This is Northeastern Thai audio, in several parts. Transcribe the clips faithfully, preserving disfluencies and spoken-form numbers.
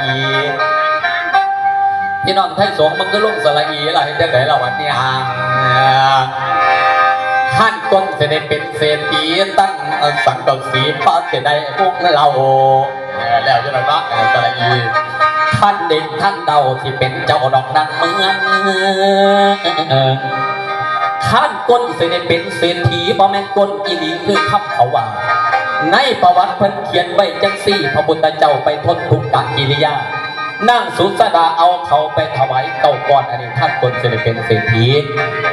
อี พี่น้องไทยสงฆ์มันก็ลงสระอีล่ะ เฮ็ดจั่งใดล่ะวันนี้ อ่า ท่านคนสิได้เป็นเศรษฐี ตั้งสังกะสีพระสิได้พวกเรา เออ แล้วจั่งใดวะ เออ สระอี ท่านเด่นท่านเดาสิเป็นเจ้าดอกนางเมือง ท่านคนสิได้เป็นเศรษฐี บ่แม่นคนอีหลีคือคำเขาว่า ในประวัติเพิ่นเขียนไว้จั่งซี้ พระพุทธเจ้าไปทนทุกขกิริยา นางสุชาดาเอาเขาไปถวายเก้าก้อน อันนี้ท่านคนสิได้เป็นเศรษฐี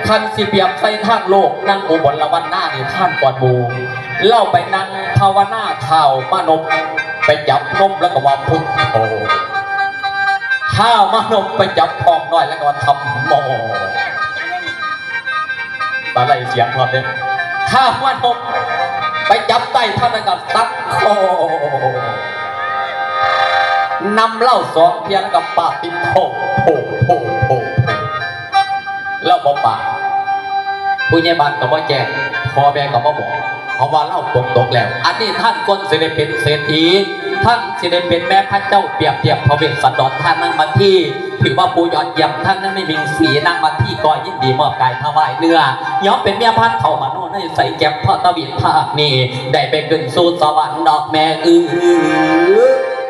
คันสิเปรียบใส่ทางโลก นางอุบลวรรณานี่ท่านก่อนหมู่ เล่าไปนั่งภาวนา ท้าวมานพไปจับนมแล้วก็ว่าพุทโธ ท้าวมานพไปจับท้องน้อยแล้วก็ว่าธัมโม ปลาไหลเสียงพร้อมเด้อ ท้าวมานพไปจับไตท่านแล้วก็สังโฆ นำเล่าสองเที่ยแล้วก็ปาติโทโพโพโพโพ เล่าบ่ปาก ผู้ใหญ่บ้านก็บ่แจ้ง พ่อแม่ก็บ่บอก เพราะว่าเล่าฝนตกแล้ว อันนี้ท่านคนสิได้เป็นเศรษฐี ท่านสิได้เป็นแม่พระเจ้า เปรียบเทียบพระเวสสันดร ท่านนางมัทที ถือว่าผู้ยอดเยี่ยม ท่านนั้นไม่มีสี นางมัททีก็ยินดีมอบกายถวายเนื้อ ยอมเป็นเมียพันเฒ่ามโนในใสแก้มพ่อตะวินภาคนี้ ได้ไปขึ้นสู่สวรรค์ดอกแม่เอ้ย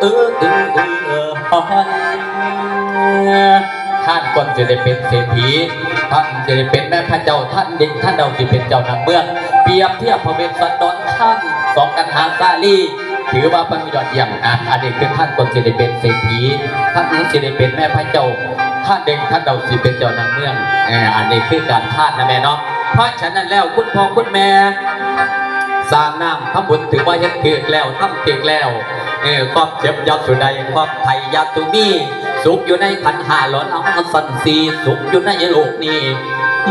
เออ เออ เออ เออ ท่านคนสิได้เป็นเศรษฐี ท่านสิได้เป็นแม่พระเจ้า ท่านเด่นท่านเดาสิเป็นเจ้านางเมือง เปรียบเทียบพระเวสสันดร ท่านสองกันหาสาลี ถือว่าเป็นยอดเยี่ยม อ่ะ อันนี้คือท่านคนสิได้เป็นเศรษฐี ท่านสิได้เป็นแม่พระเจ้า ท่านเด่นท่านเดาสิเป็นเจ้านางเมือง เอ่อ อันนี้คือการทานนะแม่เนาะ เพราะฉะนั้นแล้วคุณพ่อคุณแม่ สร้างน้ำทำบุญถือว่าเฮ็ดถืกแล้ว ทำถืกแล้ว เออ ความเจ็บอย่าสู่ใด ความไข้อย่าสู่มี สุขอยู่ในขันธ์ห้าหลอนเอามาสั่นสี สุขอยู่ในโลกนี้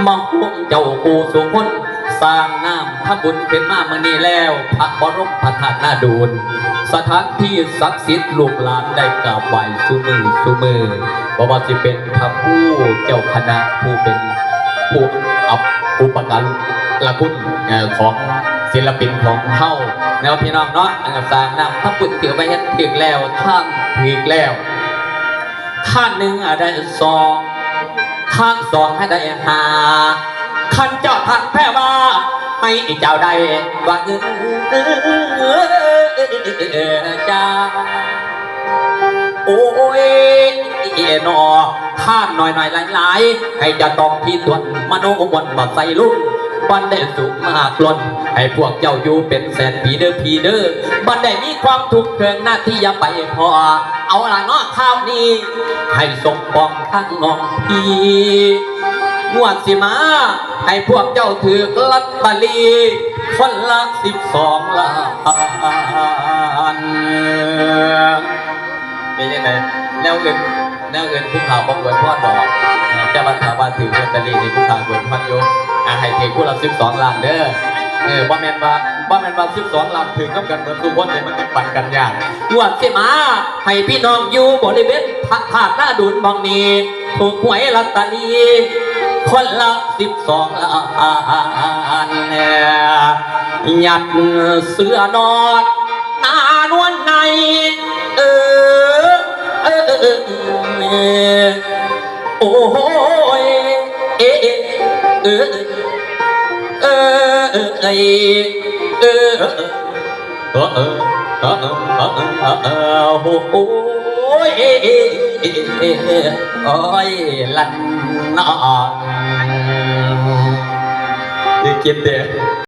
มาห่วงเจ้าผู้สู่คน สร้างน้ำทำบุญขึ้นมามื้อนี้แล้ว พระบรมพระธาตุนาดูน สถานที่ศักดิ์สิทธิ์ ลูกหลานได้กราบไหว้สู่มื้อสู่มื้อ บ่ว่าสิเป็นพระครูเจ้าคณะผู้เป็นผู้อับ อุปการะคุณ เอ่อ ของศิลปินของเฮาเนาะพี่น้องเนาะ เอ่อ สร้างน้ำทำบุญถือว่าเฮ็ดถืกแล้ว ทานถืกแล้ว ทานหนึ่งอะได้สอง ทานสองให้ได้ห้า คันเจ้าทานแพ้ว่า ให้เจ้าได้ว่าเงินจ้า โอ้ย เอนอ ทานหน่อยๆหลายๆ ให้เจ้าต้องที่ตวนมโนมนบ่ใส่ลุ่ม บันได้สุขมากล้น ให้พวกเจ้าอยู่เป็นแสนปีเด้อพี่เด้อ บันได้มีความทุกข์เคืองหน้าที่อย่าไปพอ เอาละเนาะคราวนี้ ให้สมปองทั้งน้องพี่ งวดสิมา ให้พวกเจ้าถืกลอตเตอรี่ คนละสิบสองล้าน เป็นจั่งใด แนวอื่น แนวอื่นผู้ข่าวบ่อวยพรดอก แต่ว่าถ้าว่าถืกลอตเตอรี่นี่ผู้ข่าวอวยพรอยู่ อ่ะ ให้ถืกผู้ละสิบสองล้านเด้อ เออ บ่แม่นว่า บ่แม่นว่าสิบสองล้านถืกนำกันเบิดทุกคนนี่มันจั่งปันกันยาก งวดสิมา ให้พี่น้องอยู่บริเวณพระธาตุนาดูนหม่องนี้ ถูกหวยลอตเตอรี่ คนละสิบสองล้าน ยัดเสื้อนอน หน้านวลใน เออ เออ เออ เออ โอ้ย เอ เอ เอ เอ เอ เอ เอ เอ เอ เอ โอ้ย โอ้ย ลั่นนอน อย่าคิดเด้อ